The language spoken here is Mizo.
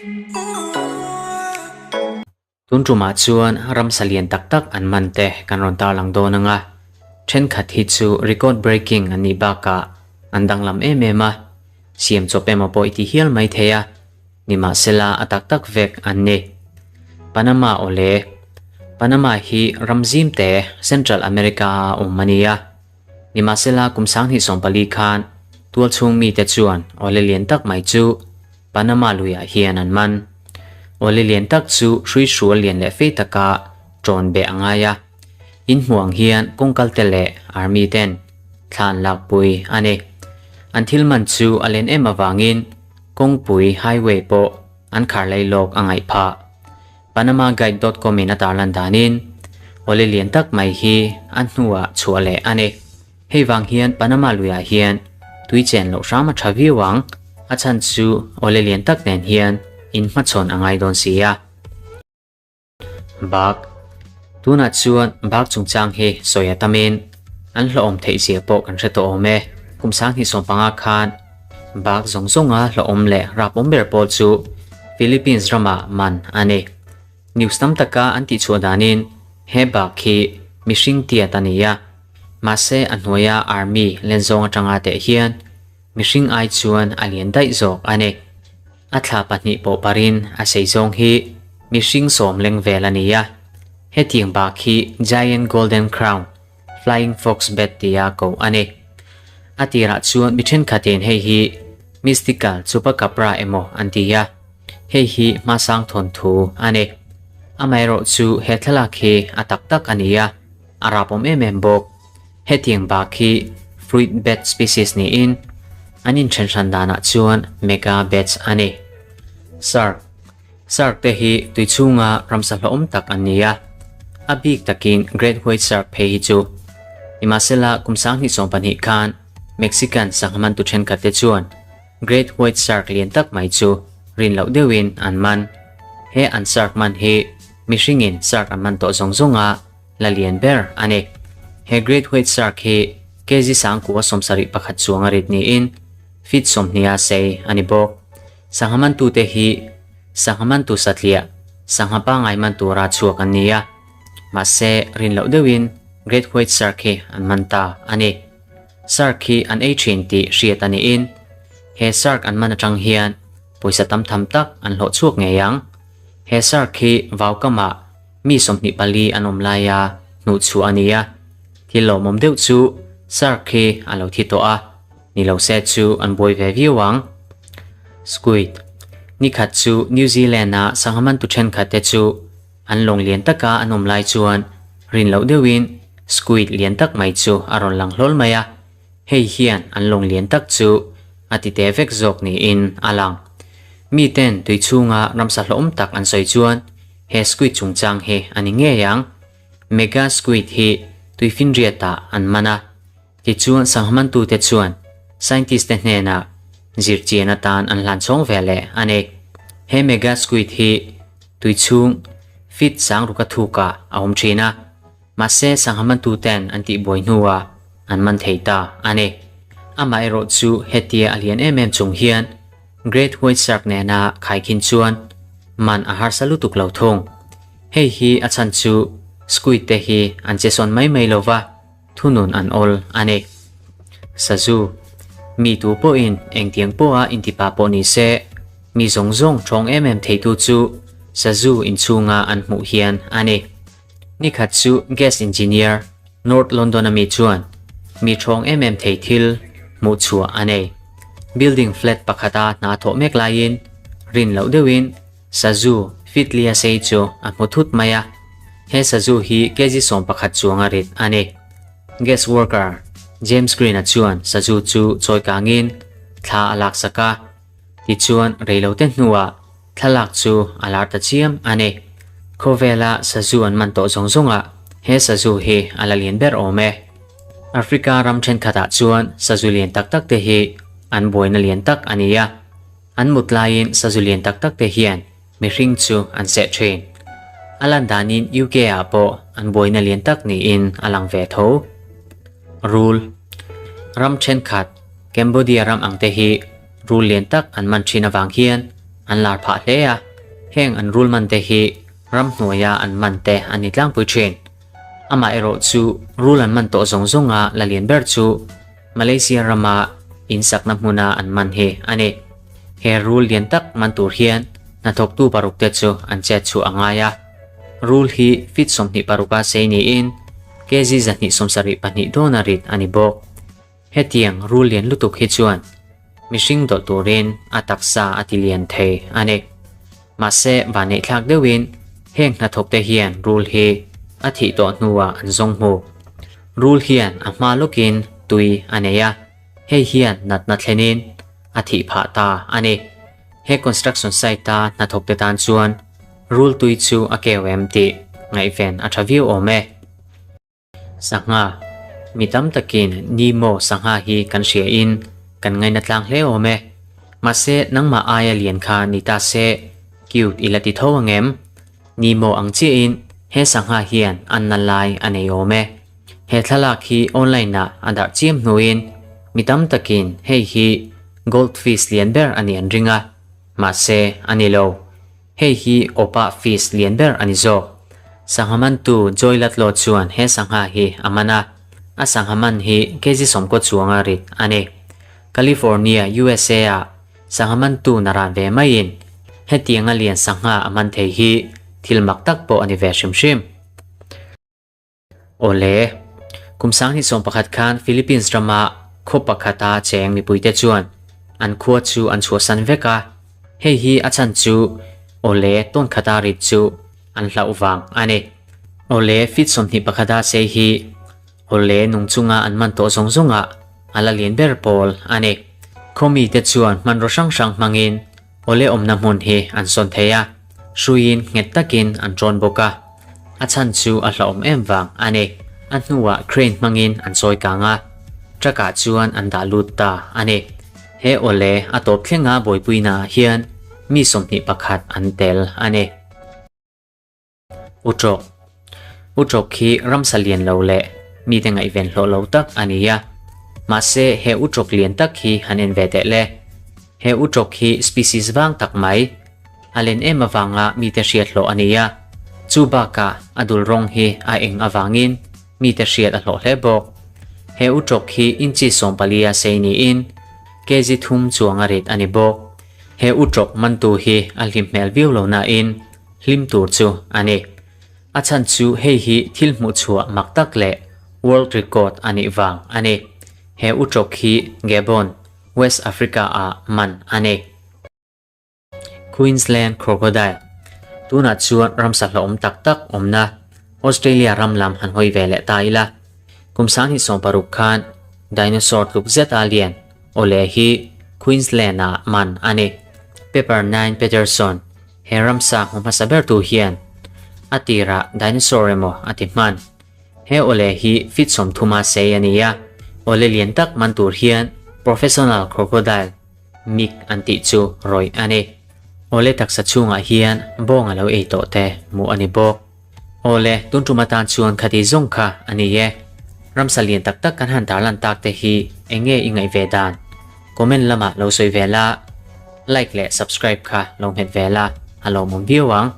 Tun tumah chuan ramsa lian tak tak an man te kan rawn tarlang dawn ang a, thenkhat hi chu record breaking an nih bakah an danglam em em a, siam chawp emaw pawh i ti hial mai thei a, nimahsela a tak tak vek an ni. Panama awle Panama hi ram zim te Central America a awm a ni a, nimahsela kum 2014 khan tualchhung mite chuan awle lian tak mai chu Panama luiah hian an man. Awle lian tak chu hrui hrual lian leh fei taka ṭawn beh a ngai a. In hmuh ang hian kawngkalte leh army ten thla an lakpui a ni. An thil man chu a len em avangin kawngpui highway pawh an khar lei lawk a ngaih phah. Panamaguide dot com in a tarlan danin awle lian tak mai hi a hnuah chhuah leh a ni. Hei vang hian Panama luiah hian tui chen loh hram a tha viau ang, a chhan chu awle lian tak nen hian in hmachhawn a ngai dawn si a. Bak, Tunah chuan bak chungchang hi sawi a tamin an hlawhawm theih zia pawh kan hre tawh awm e. Kum 2015 khan bak zawng zawnga hlawhawm leh rapawm ber pawl chu Philippines ramah man a ni. News tam taka an tihchhuah danin he bak hi mihring tiat a ni a. Mahse a hnuaia army len zawng atanga teh hian mihring ai chuan a lian daih zawk a ni. A thla pahnih pawh parin a sei zawng hi mihring sawm leng vel a ni a. Hetiang bak hi Giant Golden Crown Flying Fox Bat tia koh a ni. A tirah chuan mi thenkhatin hei hi mystical chupacabra emaw an ti a, hei hi hmasang thawnthu a ni. Amaherawhchu he thlalak hi a tak tak a ni a. A rapawm em em bawk. Hetiang bak hi fruit bat species niin an inthen hran danah chuan mega bats a ni. Shark Shark te hi tui chhunga ramsa hlauhawm tak an ni a, a bik takin Great White Shark phei hi chu. Nimahsela kum 2020 khan Mexican sangha mantu thenkhat te chuan Great White Shark lian tak mai chu rin loh deuhin an man. He an shark man hi mihringin shark an man tawh zawng zawnga la lian ber a ni. He Great White Shark hi kg 1071 chuang a rit niin feet 20 a sei a ni bawk. Sangha mantute hi sangha mantu satliah, sangha pangngai man tura chhuak an ni a. Mahse, rin loh deuhin Great White Shark hi an man ta a ni. Shark hi an ei thin tih hriat a niin he shark an man atang hian pawisa tam tham tak an hlawh chhuak ngei ang. He shark hi vaukamah mi 24 an awm laia hnuh chhuah a ni a, thil lawmawm deuh chu shark hi a lo thi tawh a, ni lo se chu an buai ve viau ang. Squid Nikhat chu New Zealand-a sangha mantu thenkhat te chu an lawng lian taka an awm lai chuan rin loh deuhin squid lian tak mai chu a rawn lang hlawl mai a, hei hian an lawng lian tak chu a ti te vek zawk niin a lang. Miten tui chhunga ramsa hlawhawm tak an sawi chuan he squid chungchang hi a ni ngei ang. Mega squid hi tuifinriatah an man a, tichuan sangha mantute chuan scientist te hnenah zirchian atan an hlan chhawng ve leh a ni. He mega squid hi tui chhung feet sang ruka thukah a awm thin a, mahse sangha mantuten an tihbuai hnuah an man thei ta a ni. Amaherawh chu hetia a lian em em chung hian Great White Shark nena khaikhin chuan man a harsa lutuk lo thung. Hei hi a chhan chu squid te hi an che sawn mai mai lova, thunun an awl a ni. Sazu, Mi tu pawhin engtiang pawha intipa pawh ni se, mi zawng zawng thawng em em theitu chu sazu inchhunga an hmuh hian a ni. Nikhat chu gas engineer North London a mi chuan mi thawng em em thei thil hmuh chhuah a nei. Building flat pakhata hna thawh mek laiin rin loh deuhin sazu fitlia sei chu a hmu thut mai a. He sazu hi kg 11 chuang a rit a ni. Gas worker James Green-a chuan sazu chu chawi kangin thla a laksak a, tichuan reilote hnuah Thlalak chu a lar ta chiam a ni. Khawvela sazu an man tawh zawng zawngah he sazu hi a la lian ber awm e. Africa ram thenkhatah chuan sazu lian tak tak te hi an buaina lian tak a ni a. An mut laiin sazu lian tak tak te hian mihring chu an seh thin. A lan danin UK ah pawh an buaina lian tak niin a lang ve tho. Rul Ram thenkhat, Cambodia ram ang te hi rul lian tak an man thin avang hian. an lar phah hle a, heng an rul man te hi ramhnuaia an man te an ni tlangpui thin. Amaherawh chu rul an man tawh zawng zawnga la lian ber chu Malaysia rama insakna hmuna an man hi a ni. He rul lian tak man tur hian hnathawktu paruk te chu an chet chhuah a ngai a. Rul hi feet 26 a sei niin kg 272 dawna rit a ni bawk. Hetiang rul lian lutuk hi chuan mihring dawlh turin a taksa a ti lian thei a ni. Mahse vanneihthlak deuhin heng hnathawkte hian rul hi a thih tawh hnuah an zawng hmu. Rul hian a hma lawkin tui a nei a, hei hian natna thlenin a thih phah ta a ni. He construction site-a hnathawkte tan chuan rul tui chu a keu em tih ngaihven a tha viau awm e. Sangha, Mi tam takin Nemo sangha hi kan hria in kan ngaina tlang hle awm e. Mahse nangmah aia lian kha ni ta se cute i la ti tho ang em? Nemo ang chiahin he sangha hian an na lai a nei awm e. He thlalak hi online ah a darh chiam hnuin mi tam takin hei hi goldfish lian ber a nih an ring a, mahse a ni lo. Hei hi Opa fish lian ber a ni zawk. Sangha mantu Joy Latlaw chuan he sangha hi a man a, a sangha man hi kg 90 chuanga rit a ni. California, USA ah sangha mantu naran ve maiin hetianga lian sangha a man thei hi thil mak tak pawh a ni ve hrim hrim. Awle, kum 2011 khan Philippines rama khaw pakhata cheng mipuite chuan an khua chu an chhuahsan vek a, hei hi a chhan chu awle tawn khata rit chu an hlauh vang a ni. Awle feet 21 a sei hi awle nung chunga an man tawh zawng zawngah a la lian ber pawl a ni. Khaw mite chuan hmanraw hrang hrang hmangin Awle awmna hmun hi an sawn thei a, hruiin nghet takin an ṭawn bawk a, a chhan chu a hlauhawm em vang a ni. A hnuah crane hmangin an chawi kang a, truck ah chuan an dah lut ta a ni. He awle a tawp thlenga buaipuinaah hian mi 21 an tel a ni. Utrawk Utrawk hi ramsa lian lo leh mite ngaihven hlawh lo tak a ni a. Mahse, he utrawk lian tak hi han en ve teh le. He utrawk hi species vang tak mai, a len em avanga mite hriat hlawh a ni a. Chu bakah a dul rawng hi a eng avangin mite hriat a hlawh hle bawk. He utrawk hi inchi 14 a sei niin kg thum chuang a rit a ni bawk. He utrawk mantu hi a hlim hmel viau lo nain, hlim tur chu a ni. A chhan chu hei hi thil hmuh chhuah mak tak leh world record a nih vang a ni. He utrawk hi Gabon, West Africa ah man a ni. Queensland Crocodile Tunah chuan ramsa hlauhawm tak tak awmna Australia ram lam han hawi ve leh ta ila. Kum 2016 khan dinosaur tluk zet a lian awle hi Queensland ah man a ni. Pepper Nine Peterson He ramsa hmu hmasa bertu hian a tirah dinosaur emaw a ti hman. He awle hi feet 30 a sei a ni a, awle lian tak man tur hian professional crocodile Mick an tih chu rawih a ni. Awle taksa chhungah hian bawng a lo ei tawh te hmuh a ni bawk. Awle, tun tum atan chuan khati zawng kha a ni e. Ramsa lian tak tak kan han tarlan tak te hi eng nge i ngaih ve dan? Comment lamah lo sawi ve la, like leh subscribe kha lo nghet ve la, a lawmawm viau ang.